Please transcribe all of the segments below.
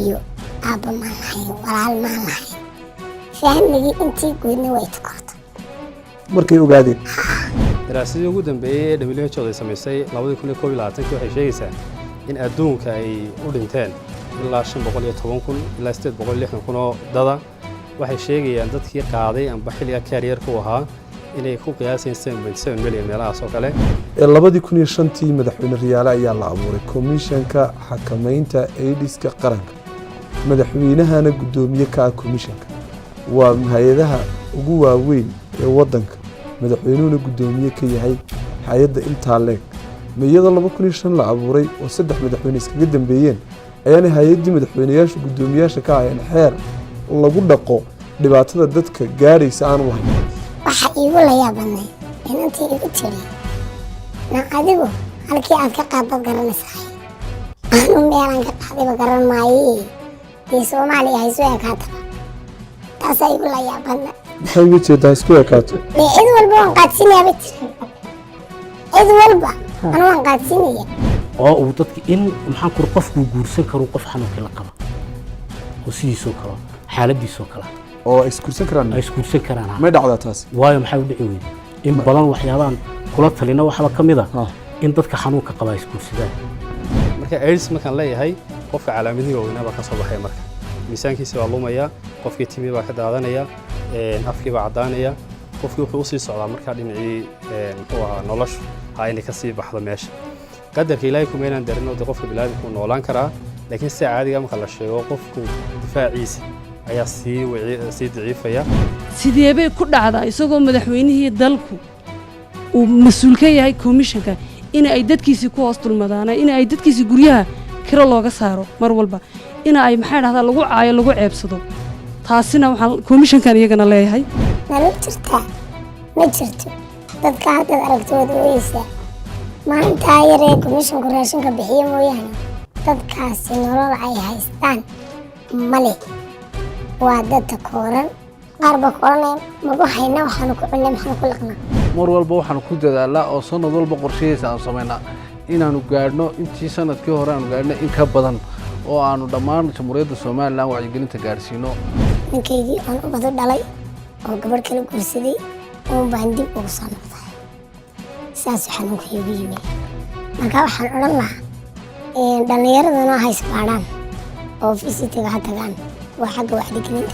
Hooyo, aabba maan lahayn, walaal maan lahayn, family-gii intii guudna way tukorto. Markay ogaadeen. Daraasadii ugu dambeeyey ee WHO ay samaysay 2021-kii waxay sheegaysaa in adduunka ay u dhinteen ilaa 510,000 ilaa 860,000 oo dada. Waxay sheegayaan dadkii qaaday amba xilliga carrier-ka u ahaa inay ku qiyaasayeen 7.7 milyan meelahaas oo kale. Ee 2005-tii madaxweyne Riyaale ayaa la abuuray Komishanka Xakamaynta Aidiska Qaranka, madaxweynahana guddoomiye ka ah komishanka. Waa hay-adaha ugu waaweyn ee waddanka, madaxweynuhuna guddoomiye ka yahay hay-adda intaa leeg. Ma iyadoo 2005 la abuuray oo saddex madaxweyne iskaga dambeeyeen ayaana hay-addii madaxweyneyaashu guddoomiyaasha ka aheen xeer lagu dhaqo dhibaatada dadka gaadhaysa aanu lahayn? Waxa iigu la yaabadnay inantii igu tiri, "Na adigu halkii aad ka qaadbaad garanaysaa, anu meelaan ka qaadayba garan maaye, dee Soomaaliya haysu ekaataba." Taasaa igu la yaabadna. Maxay uga jeedaa isku ekaato? Dee cid walba waan qaadsiinaya bay tiri, cid walba anu waan qaadsiinaya. Oo uu dadka in maxaan kuri qofkuu guursan karo qof xanuunkii la qaba oo sidiisoo kale, xaaladiisoo kale. Oo ay isguursan karaan? Ay isguursan karaan, ha. May dhacdaa taasi? Waayo, maxay u dhici weyday? In badan waxyaabaan kula talina waxaaba ka mid a in dadka xanuunka qaba ay isguursadaan. Marka AIDS markaan leeyahay, qofka calaamadihii waaweynaa baa ka soo baxaya. Marka miisaankiisa baa lumaya, qofkii timii baa ka daadanaya, afkii baa caddaanaya, qofkii wuxuu usii socdaa markaa dhinacii muxuu ahaa noloshu ha inay ka sii baxdo meesha. Qadarka Ilaahay kuma inaan darin oo dee qofka bilaadanku wuu noolaan karaa, laakiin sida caadiga marka la sheego qofku difaaciisa ayaa sii daciifaya. Sidee bay ku dhacdaa isagoo madaxweynihii dalku uu mas-uul ka yahay komishanka in ay dadkiisii ku hoos dulmadaan, in ay dadkiisii guryaha kiro looga saaro mar walba, in ay maxaa dhahdaa lagu caayo, lagu ceebsado? Taasina waxaan komishankan iyagana leeyahay. Nolol jirtaa ma jirto. Dadka haddaad aragto waad ooyeysaa. Maalintaa yaree komishanku raashinka bixiyo mooyaane, dadkaasi nolol ay haystaan male. Waa dad takooran. Qaar baa ku odhanaya, "Magu hayna waxaanu ku cunnay, maxaanu ku laqnaa?" Mar walba waxaanu ku dadaalnaa oo sanad walba qorshahiisa aanu samaynaa inaanu gaadhno intii sanadkii hore aanu gaadhno in ka badan, oo aanu dhammaan Jamhuuriyadda Somaliland wacyigelinta gaadhsiino. Ninkaygii oon ubadu dhalay oo gabadh kala guursaday uun baan dib ugu soo noqday. Saasuu xanuunka iigu yimi. Marka waxaan odhan lahaa dhallinyaraduna ha isbaadhaan oo visitiga ha tagaan, waa xagga wacyigelinta,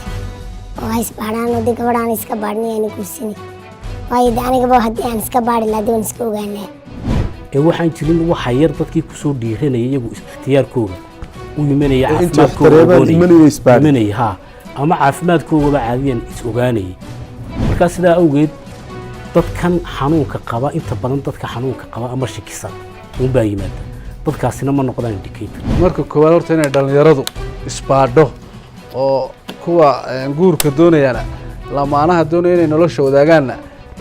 oo ha isbaadhaan oo dee gabadhaan iska baadhin yaani guursani. Waayo de anigaba haddii aan iska baadhi lahaa, dee waan iska ogaan lahaa. Ee waxaan jirin waxa yar dadkii kusoo dhiiranaya iyagu ikhtiyaarkooga u imanaya. Ee intay wax caafimaadkooga dareemaan ogoonaya. imanaya, isbaadhin. Imanaya, ha, ama caafimaadkoogaba caadiyan is ogaanayay. Markaa sidaa awgeed dadkan xanuunka qaba, inta badan dadka xanuunka qaba ama shakisan uunbaa yimaada. Dadkaasina ma noqdaan indicator. Marka koowaad horta inay dhallinyaradu isbaadho oo kuwa guurka doonayana, lamaanaha doonaya inay nolosha wadaagaanna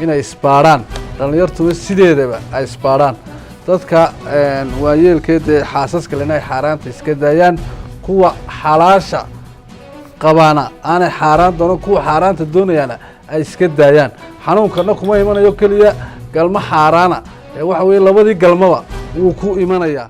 inay isbaadhaan. Dhallinyartuna sideedaba ay isbaadhaan. Dadka waayeelkee dee xaasaska lena ay xaaraanta iska daayaan, kuwa xalaasha qabaana aanay xaaraan doonan, kuwa xaaraanta doonayaana ay iska daayaan. Xanuunkana kuma imanayo keliya galmo xaaraana ee waxa weeye labadii galmaba wuu ku imanayaa.